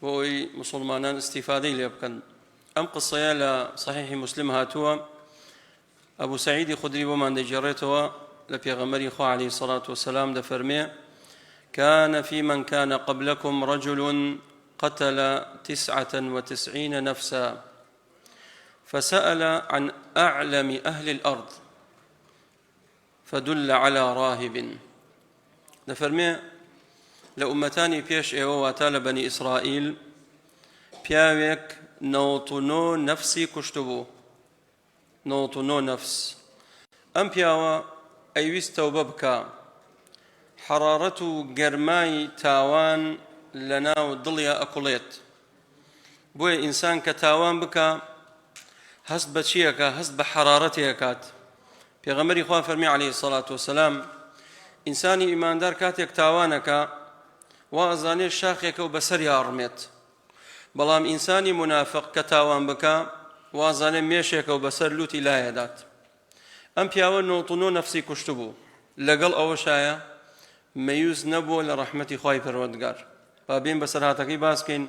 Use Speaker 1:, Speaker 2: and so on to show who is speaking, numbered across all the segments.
Speaker 1: بۆ ئەوەی موسڵمانان ئیستیفادەی لێ بکەن. ئەم قسەیە لە صحیحی مسلم هاتووە، ئەبو سەعیدی خودری بۆمان دەگێڕێتەوە لە پێغەمبەری خوا عەلەیهی سەڵات وسەلام دەفەرمێ كان في من كان قبلكم رجل قتل 99 نفسا فسأل عن أعلم أهل الأرض فدل علی راهب دەفەرمێ لە ئومەتانی پێش ئێوە واتە لە بەنی ئیسرائیل پیاوێک 99 نەفسی کوشتبوو 99 نەفس ئەم پیاوە ئەیویست تەوبە بکا حەڕاڕەت و گەرمای تاوان لەناو دڵیا ئەکوڵێت بۆیە ئینسان کە تاوان بکا هەست بە چیەکە هەست بە حەرارەتێ ئەکات پێغەمبەری خوا فەرمی عەلەیهی سەڵات وسلام ئینسانی ئیماندار کاتێک تاوانەکە وا ئەزانێ شاخێکە و بەسەریا ئەڕمێت بەڵام ئینسانی منافق کە تاوان بکە وازانێ مێشێکە و بەسەر لوتی لایەدات ئەم پیاوە 99 نەفسی کوشتبوو لەگەڵ ئەوەشایە مەیوس نەبووە لە ڕەحمەتی خوای پەروەردگار با بێین بەسەرهاتەکەی باس کەین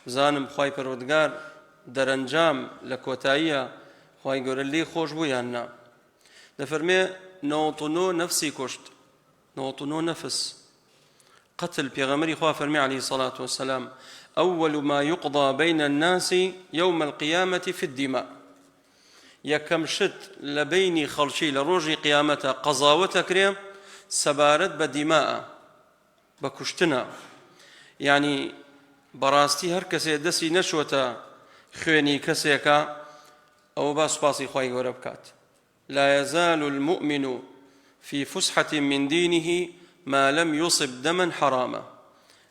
Speaker 1: بزانم خوای پەروەردگار دەرەنجام لە کۆتاییە خوای گەورە لێی خۆش بوو یان نا دەفەرمێ 99 نەفسی کوشت 99 نەفس قتل پێغەمبەری خوا فەرمی علیه الصلاة والسلام أول ما يقضى بين الناس يوم القيامة في الدماء یەکەم شت لە بەینی خەڵکی لە ڕۆژی قیامەتا قەزاوەت ئەکرێ سەبارەت بە دیماءە بە کوشتنە یعنی بەڕاستی هەر کەسێ دەستی نەچووەتە خوێنی کەسێکە ئەوە با سوپاسی خوای گەورە بکات لا يزال المؤمن في فسحة من دينه ما لم يصب دما حراما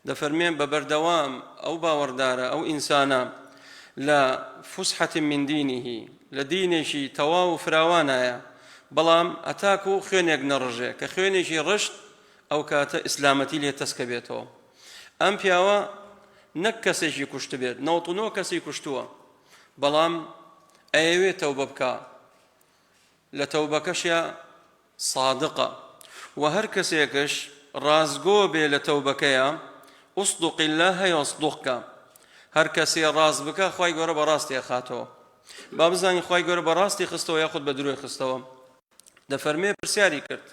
Speaker 1: دەفەرمێ بە بەردەوام ئەو باوەڕدارە، ئەو ئینسانە لە فسحة من دینه لە دینێکی تەواو و فراوانایە، بەڵام هەتاکو خوێنێک نەڕژێ، کە خوێنێکی ڕشت ئەو کاتە ئیسلامەتی لێ تەسکە بێتەوە. ئەم پیاوە نەک کەسێکی کوشتبێت، 99 کەسی کوشتووە، بەڵام ئەیەوێ تەوبە بکا، لە تەوبەکەشیا صادقە وە هەر کەسێکش ڕاستگۆ بێ لە تەوبەکەیا اصدق اللە یصدقک هەر کەسێ ڕاست بکا خوای گەورە بە ڕاستی ئەخاتەوە با بزانین خوای گەورە بە ڕاستی خستەوە یاخود بە درۆی خستەوە دەفەرمێ پرسیاری کرد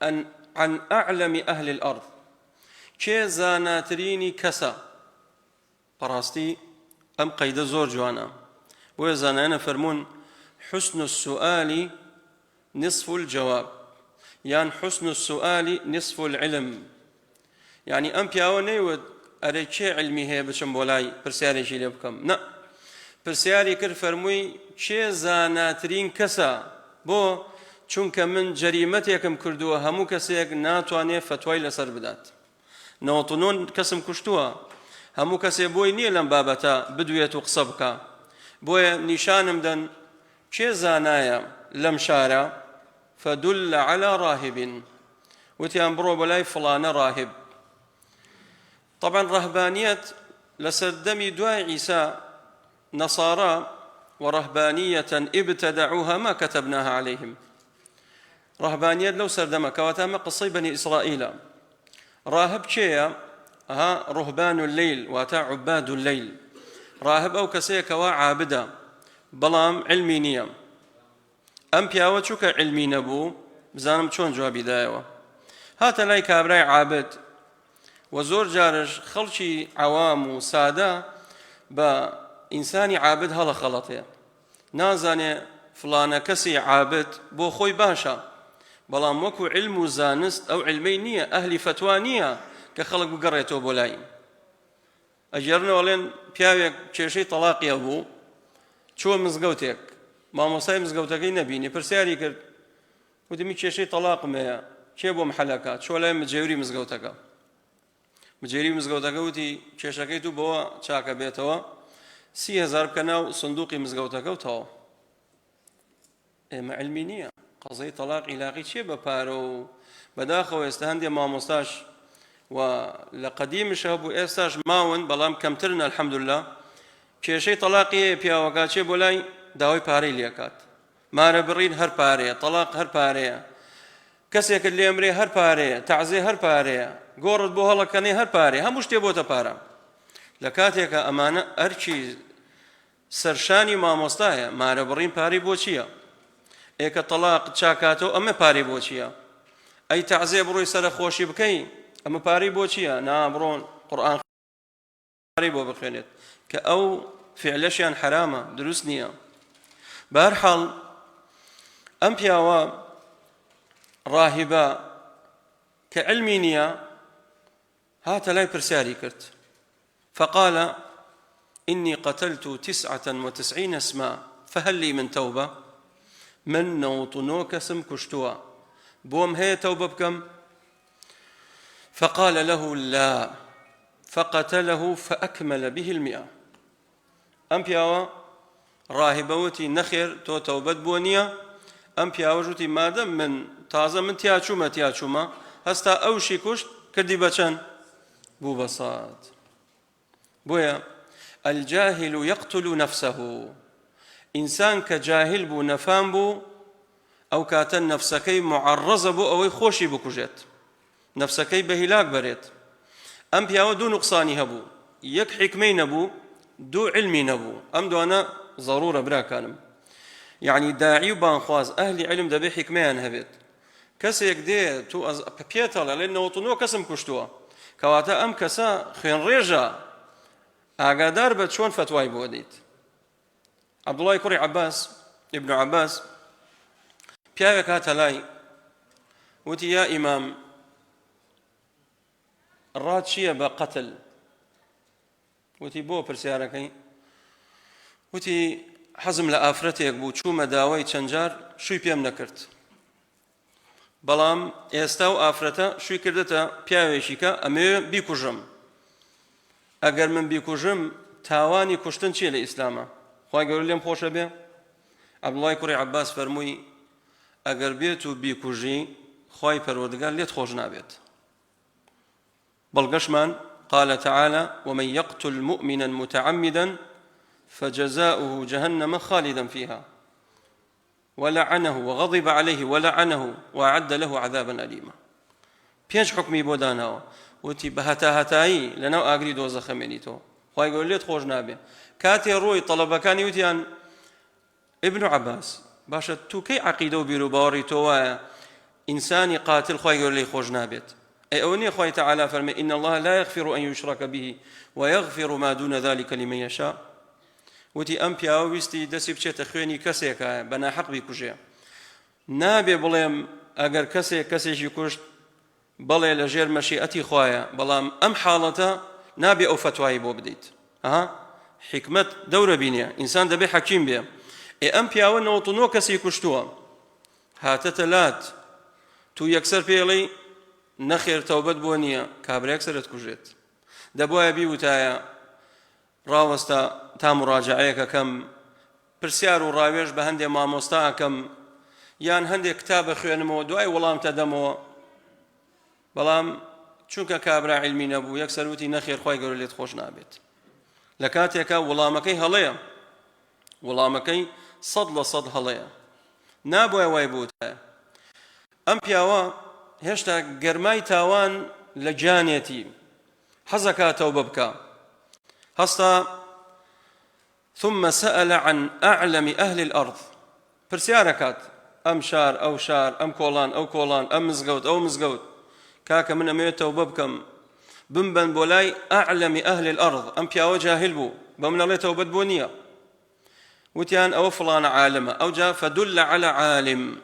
Speaker 1: ئەن عن أعلم أهل الأرض کێ زاناترینی کەسە بەڕاستی ئەم قەیدە زۆر جوانە بۆیە زانایان ئەفەرموون حسن السؤال نصف الجواب یان حسن السؤال نصف العلم یعنی ئەم پیاوە نەیوت ئەرێ کێ علمی هەیە بچم بۆ لای پرسیارێکی لێ بکەم نە پرسیاری کرد فەرمووی کێ زاناترین کەسە بۆ چونکە من جەریمەتێکم کردووە هەموو کەسێک ناتوانێت فەتوای لەسەر بدات 99 کەسم کوشتووە هەموو کەسێ بۆی نییە لەم بابەتە بدوێت و قسە بکا بۆیە نیشانم دەن کێ زانایە لەم شارە فدل على راهب وتیان بڕۆ بەلای فڵانە راهب طبعا ڕەهبانیەت لە سەردەمی دوای عیسا نەصارا ورهبانیة ابتدعوها ما كتبناها عليهم ڕەهبانیەت لەو سەردەمە کەواتە ئەمە قسەی بەنی ئیسرائیلە ڕاهب کێیە ئەها ڕهبان اللەیل واتە عوباد اللەیل ڕاهب ئەو کەسەیە کەوا عابدە بەڵام علمی نییە ئەم پیاوە چووکە علمی نەبوو بزانم چۆن جوابی دایەوە هاتە لای کابرای عابد و زۆر جارش خەڵکی عەوام و سادە بە ئینسانی عابد هەڵە خەڵەتێ نازانێ فڵانە کەسی عابد بۆ خۆی باشە بەڵام وەکو علم و زانست ئەو علمەی نییە ئەهلی فەتوا نییە کە خەڵک بگەڕێتەوە بۆ لای ئەگەرنەوە ئەڵێن پیاوێک کێشەی تەلاقی هەبوو چووە مزگەوتێک مامۆستای مزگەوتەکەی نەبینی پرسیاری کرد وتی من کێشەی تەلاقم هەیە کێ بۆم حەلەکە چووە لای مجێوری مزگەوتەکە مجێری مزگەوتەکە وتی کێشەکەی تو بەوە چاکە بێتەوە 30هزار بکە ناو سندوقی مزگەوتەکە و تەواو ئێمە علمی نییە قەزەی تەلاق عیلاقی چیە بە پارە و بەداخەوە ئێستا هەندێ مامۆستاش و لە قەدیمش هەبوو ئێستاش ماون بەڵام کەمترن الحەمدلله کێشەی تەلاقی هەیە پیاوەکە چێ بۆ لای داوای پارەی لێکات مارە بڕین هەر پارەیە تەلاق هەر پارەیە کەسێکت لێمرێ هەر پارەیە تەعزێ هەر پارەیە گۆڕت بۆ هەڵەکەنێ هەر پارەیە هەموو شتێ بۆتە پارە. لە کاتێکا ئەمانە ئەرکی سەرشانی مامۆستایە، مارە بڕین پارەی بۆ چییە؟ ئێ کە تەڵاق چاکاتەوە ئەمە پارەی بۆ چییە؟ ئەی تەعزێ بڕۆی سەرەخۆشی بکەی ئەمە پارەی بۆ چییە؟ نا بڕۆن قورئان پارەی بۆ بخوێنێت کە ئەو فعلەشیان حەرامە دروست نییە. بەهەرحاڵ ئەم پیاوە ڕاهیبە کە علمی نییە هاتە لای پرسیاری کرد فقال إني قتلت 99 اسما فهل لي من توبة من 99 کەسم کوشتووە بۆم هەیە تەوبە بکەم فقال له لا فقتله فأكمل به المئة ئەم پیاوە ڕاهیبە وتی نەخێر تۆ تەوبەت بۆ نییە ئەم پیاوەش وتی مادەم من تازە من تیا چوومە تیا چوومە هەستا ئەوشی کوشت کردی بە چەند بوو بە سات بۆیە الجاهل يقتل نفسه ئینسان کە جاهل بوو نەفام بوو ئەو کاتە نەفسەکەی معڕزە بۆ ئەوەی خۆشی بکوژێت نەفسەکەی بە هیلاک بەرێت. ئەم پیاوە دوو نوقسانی هەبوو، یەک حیکمەی نەبوو، دوو عیلمی نەبوو. ئەم دوانە زەڕوورە براکانم. یەعنی داعی و بانگخواز ئەهلی عیلم دەبێ حیکمەیان هەبێت. کەسێک دێ تو پێت ئەڵێ ئەڵێ 99 کەسم کوشتووە. کەواتە ئەم کەسە خوێنڕێژە. ئاگادار بە چۆن فەتوای بۆ دەیت. عەبدوڵای کوڕی عەباس ابن عەباس پیاوێک هاتە لای وتی یا ئیمام ڕات چییە بە قەتل وتی بۆ پرسیارەکەی وتی حەزم لە ئافرەتێک بوو چوومە داوای چەند جار شووی پێم نەکرد بەڵام ئێستا و ئافرەتە شووی کردێتە پیاوێکی کە ئەمەوێ بیکوژم ئەگەر من بیکوژم تاوانی کوشتن چییە لە ئیسلامە خوای گەورە لێم خۆشە بێ عەبدوڵای کوڕی عەباس فەرمووی ئەگەر بێت و بیکوژی خوای پەروەردگار لێت خۆش نابێت بەڵگەشمان قال تعالى ومن يقتل مؤمنا متعمدا فجزاؤه جهنم خالدا فيها ولعنه وغضب علیه ولعنه واعد له عذابا الیما پێنج حوکمی بۆ داناوە وتی بە هەتا هەتایی لەناو ئاگری دۆزەخە مێنیتەوە خوای گەورە لێت خۆش نابێ کاتێ ڕۆی تەڵەبەکانی وتیان ابن عباس باشە تو کەی عقیدە و بیر و باوەڕی تۆ وایە ئینسانی قاتل خوای گەورە لێی خۆش نابێت ئەی ئەوە نییە خوای تعالی فەرمی ان الله لا یغفر ان یشرک به ویغفر ما دون ذلك لمن یشاء وتی ئەم پیاوە ویستی دەستی بچێتە خوێنی کەسێکە بە ناحەق بیکوژێ نابێ بڵێم ئەگەر کەسێک کەسێکی کوشت بەڵێ لە ژێر مەشیئەتی خوایە بەڵام ئەم حاڵەتە نابێ ئەو فەتوایی بۆ بدەیت ها حکمت دەورە بینیە ئینسان دەبێ حەکیم بێ ئێ ئەم پیاوە 99 کەسی کوشتووە هاتەتە لات تو یەکسەر پێڵی نەخێر تەوبەت بۆ نییە کابرا یەکسەرت کوژێت دەبواە بیوتایە ڕاوەستە تا مڕاجەعەیەک ئەکەم، پرسیار و ڕاوێژ بە هەندێ مامۆستا ئەکەم، یان هەندێک کتاب ئەخوێنمەوە دوای وەڵامت ئەدەمەوە. بەڵام چونکە کابرا عیلمی نەبوو یەکسەر وتی نەخێر خوای گەورە لێت خۆش نابێت. لە کاتێکا وەڵامەکەی هەڵەیە، وەڵامەکەی 100% هەڵەیە. نابوایە وای بوتایە. ئەم پیاوە هێشتا گەرمای تاوان لە گیانێتی، حەزەکا تەوبە بکا هەستا ثم سأل عن أعلم أهل الأرض پرسیارەکات ئەم شار ئەو شار ئەم کۆڵان ئەو کۆڵان ئەم مزگەوت ئەو مزگەوت کاکە من ئەمەوێت تەوبە بکەم بمبەن بۆ لای أعلم أهل الأرض ئەم پیاوە جاهل بوو بە من ئەڵێ تەوبەت بۆ نییە وتیان ئەوە فڵانە عالمە ئەوجا فدل على عالم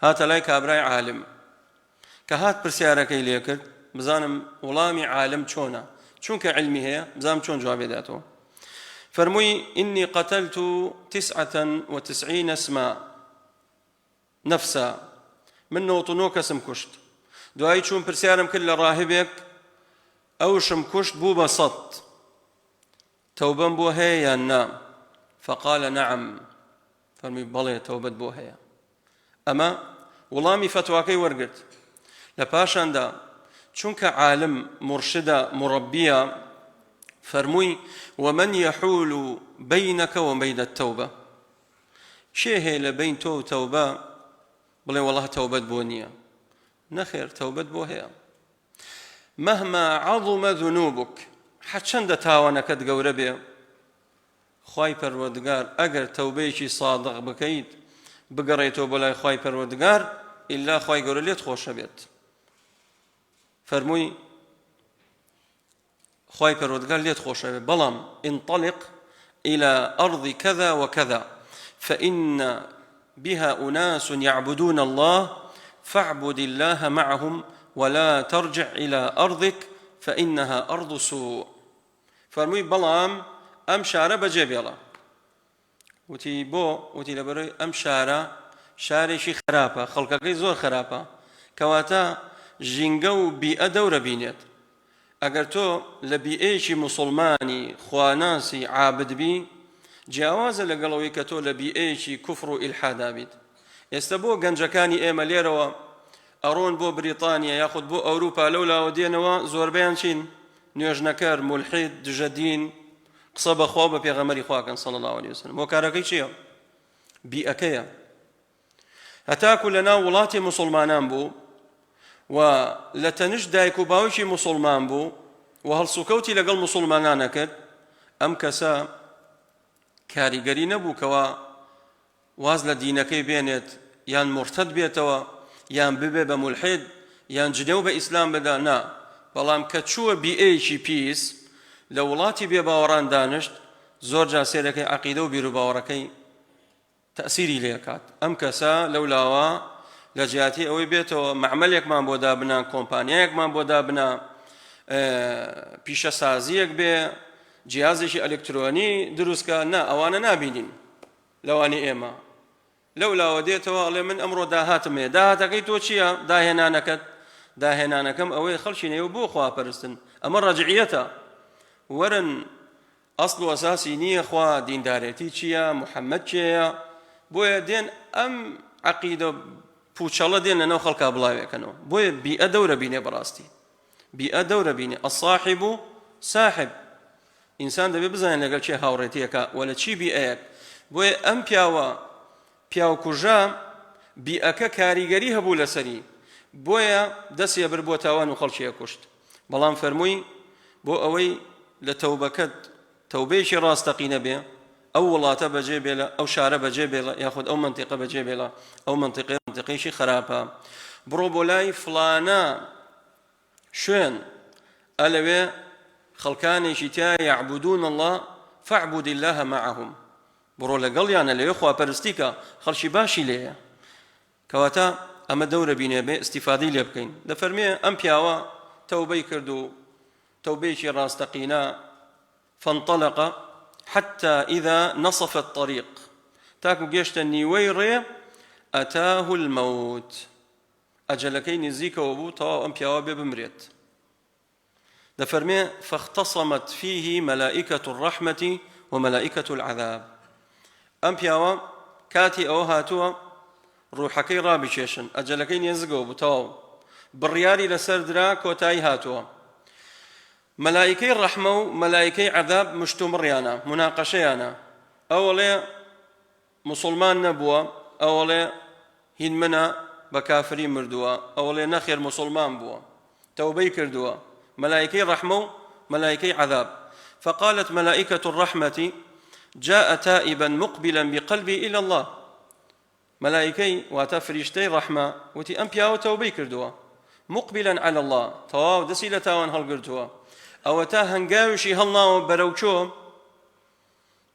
Speaker 1: هاتە لای کابرای عالم کە هات پرسیارەکەی لێ کرد بزانم وڵامی عالم چۆنە چونکە علمی هەیە بزانم چۆن جوابێ داتەوە فەرمووی ئینی قتلت تسعة وتسعين اسما نفسا من 99 کەسم کوشت دوایی چوون پرسیارم کرد لە ڕاهبێک ئەوشم کوشت بوو بە سەد تەوبەم بۆ هەیە یان نا فقال نعم فەرمووی بەڵێ تەوبەت بۆ هەیە ئەمە وڵامی فەتواکەی وەرگرت لە پاشاندا چونکە عالم مرشدە مڕەبیە فەرمووی ومن يحول بينك وبين التوبة کێ هەیە لە بین تۆ و تەوبە بڵێ وەڵا تەوبەت بۆ نییە نەخێر تەوبەت بۆ هەیە مهما عظم ذنوبك. هەرچەندە تاوانەکەت گەورە بێ خوای پەروەردگار ئەگەر تەوبەیەکی سادق بکەیت بگەڕێیتەوە بۆ لای خوای پەروەردگار ئیلا خوای گەورە لێت خۆشە بێت فەرمووی خوای پەروەردگار لێت خۆشە بێت بەڵام انطلق إلى أرض كذا وكذا فإن بها أناس يعبدون الله فاعبد الله معهم ولا ترجع إلى أرضك فإنها أرض سوء فەرمووی بەڵام ئەم شارە بەجێ بێڵە. وتی بۆ؟ وتی لەبەرئەوەی ئەم شارە شارێکی خراپە، خەڵکەکەی زۆر خراپە، کەواتە ژینگە و بیئە دەورە بینێت. ئەگەر تۆ لە بیئەیەکی موسوڵمانی خواناسی عابد بی، جیاوازە لەگەڵ ئەوەی کە تۆ لە بیئەیەکی کوفر و ئیلحادا بیت. ئێستە بۆ گەنجەکانی ئێمە لێرەوە ئەڕۆن بۆ بریتانیا یاخود بۆ ئەوروپا لەولاوە دێنەوە زۆربەیان چین؟ نوێژنەکەر، مولحید، دژە دین، قسە بە خوا و بە پێغەمبەری خوا کەن صلی اللە علیە وسلم. هۆکارەکەی چییە؟ بیئەکەیە. هەتاکو لە ناو وڵاتی موسڵمانان بوو و لە تەنیشت دایک و باوکی موسڵمان بوو و هەڵسوکەوتی لەگەڵ موسڵمانان نەکرد، ئەم کەسە کاریگەری نەبوو کەوا واز لە دینەکەی بێنێت یان مورتەد بێتەوە یان ببێ بە مولحید یان جنێو بە ئیسلام بدا نا بەڵام کە چووە بیئەیەکی پیس لە وڵاتی بێ باوەڕان دانشت زۆر جار سێرەکەی عەقیدە و بیروباوەڕەکەی تەئسیری لێکات ئەم کەسە لەو لاوە لە جیاتی ئەوەی بێتەوە مەعمەلێکمان بۆ دابنا کۆمپانیایەکمان بۆ دابنا پیشەسازیەک بێ جیازێکی ئەلکترۆنی دروستکە نا ئەوانە نابینین لەوانی ئێمە لەو لاوە دێتەوە ئەڵێ من ئەمڕۆ داهاتم هەیە داهاتەکەی تۆ چییە داهێنانەکەت داهێنانەکەم ئەوەی خەڵکی نێو بۆ خواپەرستن ئەمە ڕەجعیەتە وەرن ئەسڵ و ئەساسی نییە خوا دیندارێتی چییە محەممەد کێیە بۆیە دێن ئەم عەقیدە پوچەڵە دێن لەناو خەڵکا بڵاوێکەنەوە بۆیە بیئە دەورە بینێ بەڕاستی بیئە دەورە بینێ الصاحب ساحب ئینسان دەبێ بزانێت لەگەڵ کێ هاوڕێتیەکە و لە چی بیئەیەک بۆیە ئەم پیاوە پیاوکوژە بیئەکە کاریگەری هەبوو لەسەری بۆیە دەستی ئەبرد بۆ تاوان و خەڵکی ئەکوشت بەڵام فەرمووی بۆ ئەوەی لە تەوبەکەت تەوبەیەکی ڕاستەقینە بێ ئەو وڵاتە بەجێ بێلە ئەو شارە بەجێ بێڵە یاخود ئەو مەنتیقە بەجێ بێڵە ئەو مەنتیقەیە مەنتیقەیەکی خراپە بڕۆ بۆ لای فڵانە شوێن ئەلەوێ خەڵکانێکی تیا یعبدون الله فاعبد الله معهم بڕۆ لەگەڵیانە لەوێ خواپەرستی کە خەڵکی باشی لێیە کەواتە ئەمە دەورە بینێ بێ ئیستیفادەی لێ بکەین دەفەرمێ ئەم پیاوە تەوبەی کرد و تەوبەیەکی ڕاستەقینە فانطلق حتى إذا نصف الطريق تاکو گەشتە نیوەی ڕێ أتاه الموت ئەجەلەکەی نزیکەوە بوو تەواو ئەم پیاوە بێ بمرێت دەفەرمێ فاختصمت فیه ملائکە الرحمة وملائکە العذاب ئەم پیاوە کاتی ئەوە هاتووە ڕوحەکەی ڕابکێشن ئەجەلەکەی نێزگەوە بوو تەواو بڕیاری لەسەر درا کۆتایی هاتووە مەلائیکەی ڕەحمە و مەلائیکەی عەذاب مشتومڕیانە مناقەشەیانە ئەوەڵێ موسوڵمان نەبووە ئەوەڵێ هین منە بە کافری مردووە ئەوەڵێ نەخێر موسوڵمان بووە تەوبەی کردووە مەلائیکەی ڕەحمە و مەلائیکەی عەذاب فقالت ملائکة الرحمة جاء تائبا مقبلا بقلبه إلى الله مەلائیکەی واتە فریشتەی ڕەحمە وتی ئەم پیاوە تەوبەی کردووە مقبلا على الله تەواو دەستی لە تاوان هەڵگرتووە ئەوەتا هەنگاویشی هەڵناوە بەرەو کۆ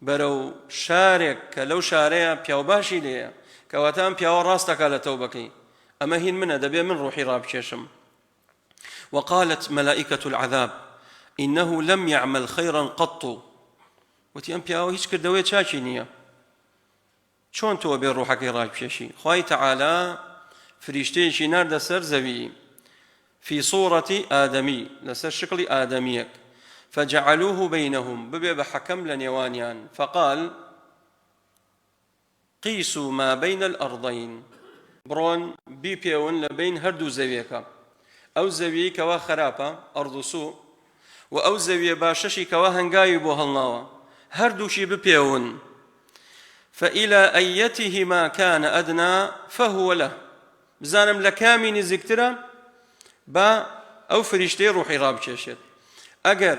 Speaker 1: بەرەو شارێک کە لەو شارەیە پیاوباشی لێیە کەواتە ئەم پیاوە ڕاست دەکات لە تەوبەکەی ئەمە هین منە دەبێ من ڕوحی ڕابکێشم وقالت ملائكة العذاب إنه لم يعمل خيرا قط وتی ئەم پیاوە هیچ کردەوەی چاکی نییە چۆن تۆ بێ ڕوحەکەی ڕابکێشی؟ خوای تەعالا فریشتەیەکی ناردە سەر زەوی فی صورة آدمی لەسەر شکڵی ئادەمیەک فجعلوه بینهم ببێ بە حەکەم لە نێوانیان فقال قیسوا ما بین الارضین بڕۆن بیپێون لە بین هەردوو زەویەکە ئەو زەویەی کەوا خراپە ئەرض سوء و ئەو زەویە باشەشی کەوا هەنگاوی بۆ هەڵناوە هەردووکی بپێون فإلى أيتهما كان أدنى فهو له بزانم لە کامی نزیکترە با ئەو فریشتەی ڕوحی ڕابکێشێت ئەگەر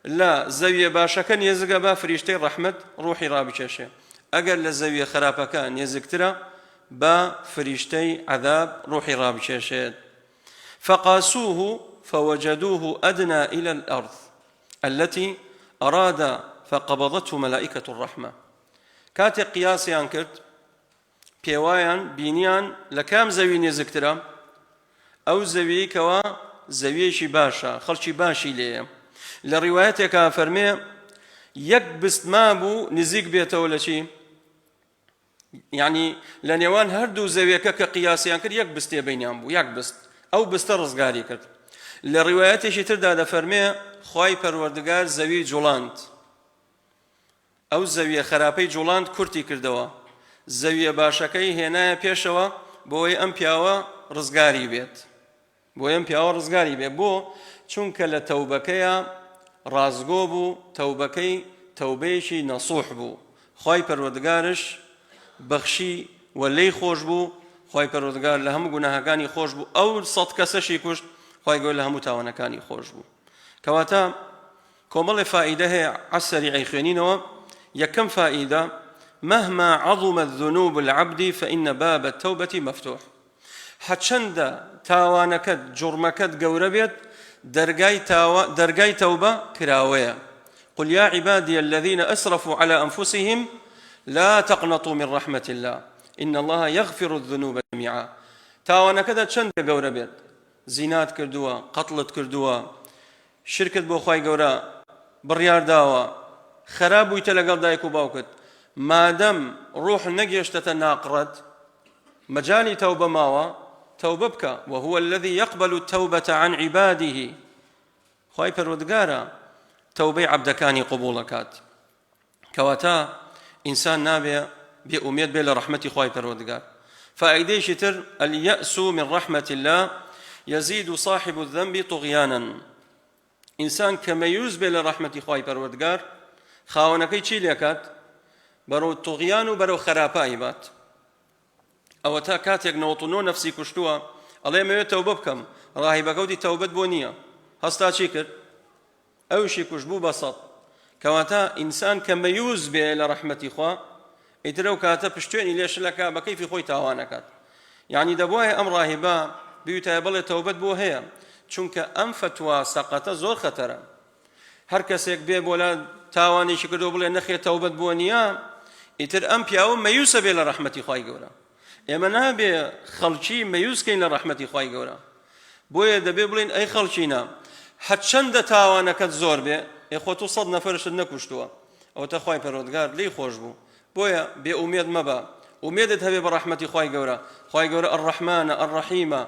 Speaker 1: لە زەویە باشەکە نێزگە با فریشتەی ڕەحمەت ڕوحی ڕابکێشێ، ئەگەر لە زەویە خراپەکە نێزکترە با فریشتەی عەذاب ڕوحی ڕابکێشێت. فقاسوه فوجدوه أدنى إلى الأرض التي أراد فقبضته ملائكة الرحمة. کاتێک قیاسیان کرد پێوایان بینیان لە کام زەوی نێزکترە، ئەو زەویەی کەوا زەویەکی باشە خەڵکی باشی لێیە. لە ڕیوایەتێکا فەرمێ یەک بست مابوو نزیک بێتەوە لە چی؟ یعنی لە نێوان هەردوو زەویەکە کە قیاسیان کرد یەک بستێ بینیان بوو، یەک بست، ئەو بستە ڕزگاری کرد. لە ڕیوایەتێکی تردا دەفەرمێ خوای پەروەردگار زەوی جوڵاند، ئەو زەویە خەراپەی جوڵاند کورتی کردەوە، زەویە باشەکەی هێنایە پێشەوە بۆی ئەم پیاوە ڕزگاری بێت، بۆی ئەم پیاوە ڕزگاری بێت. بۆ؟ چونکە لە تەوبەکەیا ڕاستگۆ بوو، تەوبەکەی تەوبەیەکی نەسوح بوو، خوای پەروەردگارش بەخشی و لێی خۆش بوو، خوای پەروەردگار لە هەموو گوناهەکانی خۆش بوو، ئەو سەد کەسەشی کوشت، خوای گەورە لە هەموو تاوانەکانی خۆش بوو. کەواتە کۆمەڵێ فائیدە هەیە عەسەری ئەیخوێنینەوە، یەکەم فائیدە، مهما عظمت ذنوب العبد فإن باب التوبة مفتوح، هەچەندە تاوانەکەت جوڕمەکەت گەورە بێت دەرگای تاوە دەرگای تەوبە کراوەیە، قل يا عبادي الذين أسرفوا على أنفسهم لا تقنطوا من رحمة الله إن الله يغفر الذنوب جميعا. تاوانەکەت چەندە گەورە بێت، زینات کردووە، قەتڵت کردووە، شرکت بۆ خوای گەورە بڕیار داوە، خەراپ بوویتە لەگەڵ دایک و باوکت، مادەم ڕوح نەگێشتەتە ناقڕەت مەجالی تەوبە ماوە تەوبە بکە، وهو الذی یقبل التوبە عن عباده، خوای پەروەردگارە تەوبەی عەبدەکانی قبوڵ ئەکات. کەواتە ئینسان نابێ بێ ئومێد بێ لە ڕەحمەتی خوای پەروەردگار. فائیدەیەکی تر، الیأس من رحمة الله یزید صاحب الذنب طغیانا، ئینسان کە مەیوس بێ لە ڕەحمەتی خوای پەروەردگار خاوەنەکەی چی لێکات؟ بەرەو طغیان و بەرەو خەراپە ئەیبات. ئەوەتا کاتێک 99 نەفسی کوشتووە ئەڵێ مەوێت تەوبە بکەم، ڕاهیبەکە وتی تەوبەت بۆ نییە، هەستا چی کرد؟ ئەویشی کوشت بوو بە سەد. کەواتە ئینسان کە مەیوس بێ لە ڕەحمەتی خوا ئیتر ئەو کاتە پشتێنی لێ شلەکا بە کەیفی خۆی تاوان ئەکات. یەعنی دەبوایە ئەم ڕاهیبە بیوتایە بەڵێ تەوبەت بۆ هەیە، چونکە ئەم فەتوا سەقەتە زۆر خەتەرە. هەر کەسێک بێ بۆ لا تاوانێکی کردو بڵێ نەخێ تەوبەت بۆ نییە، ئیتر ئەم پیاوە مەیوسە بێ لە ڕەحمەتی خوای گەورە. ئێمە نابێ خەڵکی مەیوس کەین لە ڕەحمەتی خوای گەورە. بۆیە دەبێ بڵێین ئەی خەڵکینە هەرچەندە تاوانەکەت زۆر بێ، ئێ خۆ تۆ سەد نەفەرشت نەکوشتووە، ئەوەتە خوای پەروەردگار لێی خۆش بوو. بۆیە بێ ئومێد مەبە، ئومێدت هەبێ بە ڕەحمەتی خوای گەورە. خوای گەورە الرحمنە الرحیمە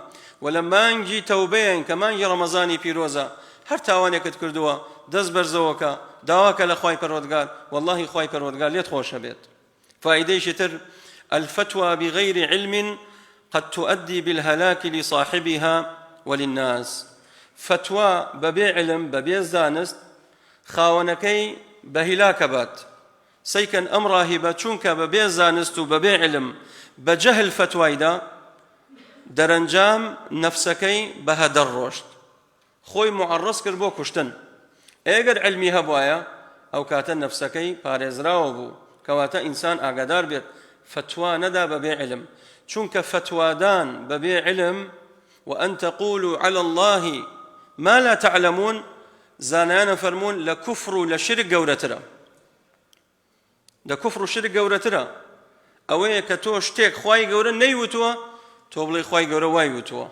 Speaker 1: و لە مانگی تەوبەیەین کە مانگی ڕەمەزانی پیرۆزە، هەر تاوانێکت کردووە دەست بەرزەوەکە داواکە لە خوای پەروەردگار، وەڵاهی خوای پەروەردگار لێت خۆشەبێت. فائیدەیەکی تر، الفتوی بغیر علم قد تؤدی بالهلاک لصاحبها وللناس، فەتوا بەبێ علم بەبێ زانست خاوەنەکەی بە هیلاکە بات. سەیکەن ئەم ڕاهیبە چونکە بەبێ زانست و بەبێ علم بە جەهل فەتوای دا، دەرەنجام نەفسەکەی بە هەدەر ڕۆشت. خۆی موعەڕەز کرد بۆ کوشتن، ئەگەر عیلمی هەبوایە ئەو کاتە نەفسەکەی پارێزراوە بوو، کەواتە ئینسان ئاگادار بێت فەتوا نەدا بەبێ عیلم، چونکە فەتوادان بەبێ عیلم وأن تقولوا على الله ما لا تعلمون زانایانە فەرموون لە کوفر و لە شرک گەورەترە. لە کوفر و شرک گەورەترە ئەوەیە کە تۆ شتێک خوای گەورە نەیوتووە تۆ بڵێ خوای گەورە وای وتووە.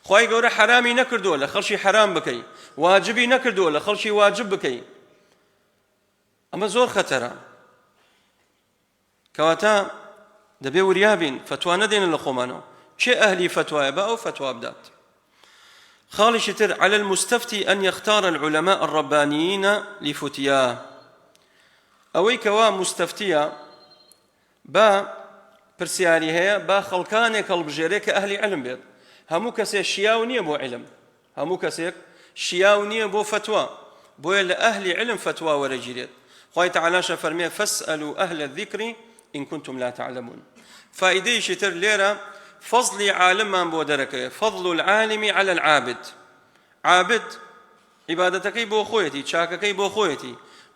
Speaker 1: خوای گەورە حەرامی نەکردووە لە خەڵکی حەرام بکەی، واجبی نەکردووە لە خەڵکی واجب بکەی. ئەمە زۆر خەتەرە. کەواتە دەبێ وریا بین، فەتوا نەدێنن لە خۆمانەوە. کێ ئەهلی فەتوایە با ئەو فەتوا بدات. خاڵێکی تر، علی المستفتی ان یختار العلماء الربانیین لفتیاه، ئەوەی کەوا مستەفتیە با پرسیاری هەیە با خەڵکانێک هەڵبژێرێ کە ئەهلی علم بێت. هەموو کەسێک شیاو نییە بۆ علم، هەموو کەسێک شیاو نییە بۆ فەتوا، بۆیە لە ئەهلی علم فەتوا وەرەگیرێت. خوای تەعالاش ئەفەرمێ فاسألوا اهل الذکر ان کنتم لا تعلمون. فائیدەیەکی تر لێرە فەزڵی عالممان بۆ دەرەکەوێ، فضل العالم علی العابد. عابد. عیبادەتەکەی بۆ خۆیەتی، چاکەکەی بۆ خۆیەتی،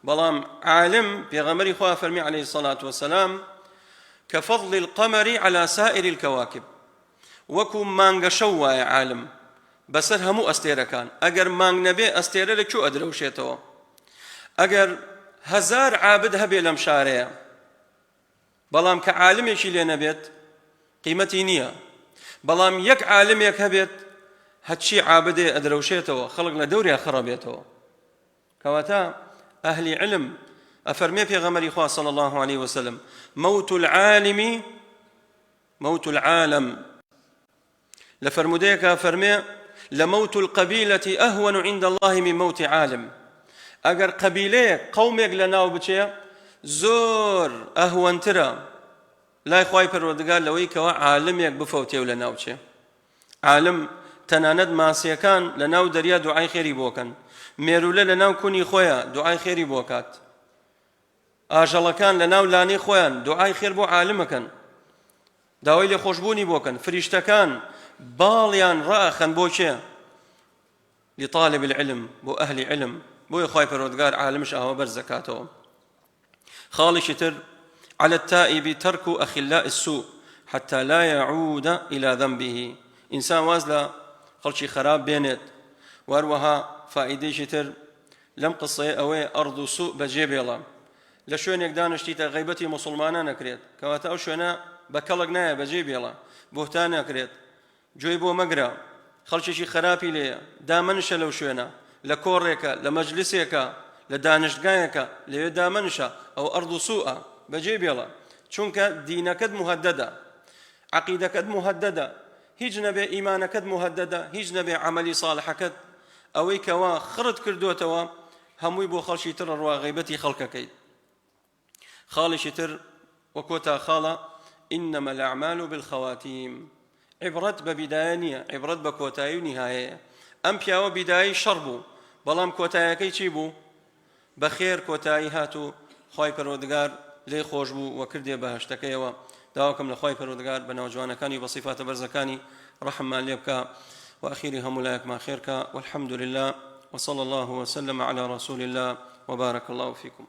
Speaker 1: بەڵام عالم، پێغەمبەری خوا فەرمی علیە الصلوة والسلام كفضل القمر على سائر الكواكب، وەکو مانگە شەو وایە عالم بەسەر هەموو ئەستێرەکان، ئەگەر مانگ نەبێ ئەستێرە لە کوێ ئەدرەوشێتەوە؟ ئەگەر هەزار عابد هەبێ لەم شارەیە بەڵام کە عالمێکی لێ نەبێت قیمەتی نییە، بەڵام یەک عالمێک هەبێت هەرچی عابدێ ئەدرەوشێتەوە، خەڵک لە دەوریا خڕەبێتەوە. کەواتە ئەهلی علم ئەفەرمێ پێغەمبەری خوا صلی الله علیه وسلم موت العالم موت العالم، لە فەرموودەیەکا فەرمێ لموت القبیلة اهون عند الله من موت عالم، ئەگەر قەبیلەیەک قەومێک لە ناو بچێ زۆر ئەهوەنترە لای خوای پەروەردگار لەوەی کەوا عالمێک بفەوتێ و لە ناو بچێ. عالم تەنانەت ماسیەکان لە ناو دەریا دوعای خێری بۆکەن، مێرولە لە ناو کونی خۆیان دوعای خێری بۆکات، ئاژەڵەکان لە ناو لانەی خۆیان دوعای خێر بۆ عالمەکەن، داوای لێخۆشبوونی بۆ کەن، فریشتەکان باڵیان ڕائەخەن بۆ کێ؟ لطالب العلم، بۆ ئەهلی علم. بۆیە خوای پەروەردگار عالمش ئاوا بەرز دەکاتەوە. خاڵێکی تر، على التائب ترك أخلاء السوء حتى لا يعود إلى ذنبه، ئینسان واز لە خەڵکی خراپ بێنێت. وهەروەها فائیدەیەکی تر لەم قسەیە ئەوەیە ئەرض سوء بەجێ بێڵە، لە شوێنێک دانشتیتە غەیبەتی موسڵمانان ئەکرێت، کەواتە ئەو شوێنە بە کەڵک نایە بەجێی بێڵە، بوهتان ئەکرێت، گوێی بۆ مەگرە، خەڵکێکی خەراپی لێیە، دامەنشە لەو شوێنە، لە کۆڕێکە، لە مەجلسێکە، لە دانشتگایەکە، لەوێ دامەنشە، ئەوە ئەرض سوءە، بەجێی بێڵە، چونکە دینەکەت موهەدەدە، عەقیدەکەت موهەدەدە، هیچ نەبێ ئیمانەکەت موهەدەدە، هیچ نەبێ عەمەلی ساڵحەکەت، ئەوەی کەوا خڕت کردۆتەوە هەمووی بۆ خەڵکی تر ڕوا غەیبەتی خەڵکەکەیت. خاڵێکی تر و کۆتا خاڵە، انما الاعمال بالخواتیم، عیبرەت بە بیدایە نییە، عیبرەت بە کۆتایی و نیهایەیە. ئەم پیاوە بیدایەی شەڕ بوو، بەڵام کۆتایەکەی چی بوو؟ بە خێر کۆتایی هات و خوای پەروەردگار لێی خۆش بوو و کردیە بەهەشتەکەیەوە. داواکەم لە خوای پەروەردگار بە ناوە جوانەکانی و بە سیفاتە بەرزەکانی ڕەحممان لێ بکا و ئەخیری هەموو لایەکمان خێر کا. والحمد لله وصلی الله وسلم علی رسول الله وبارک الله فیکم.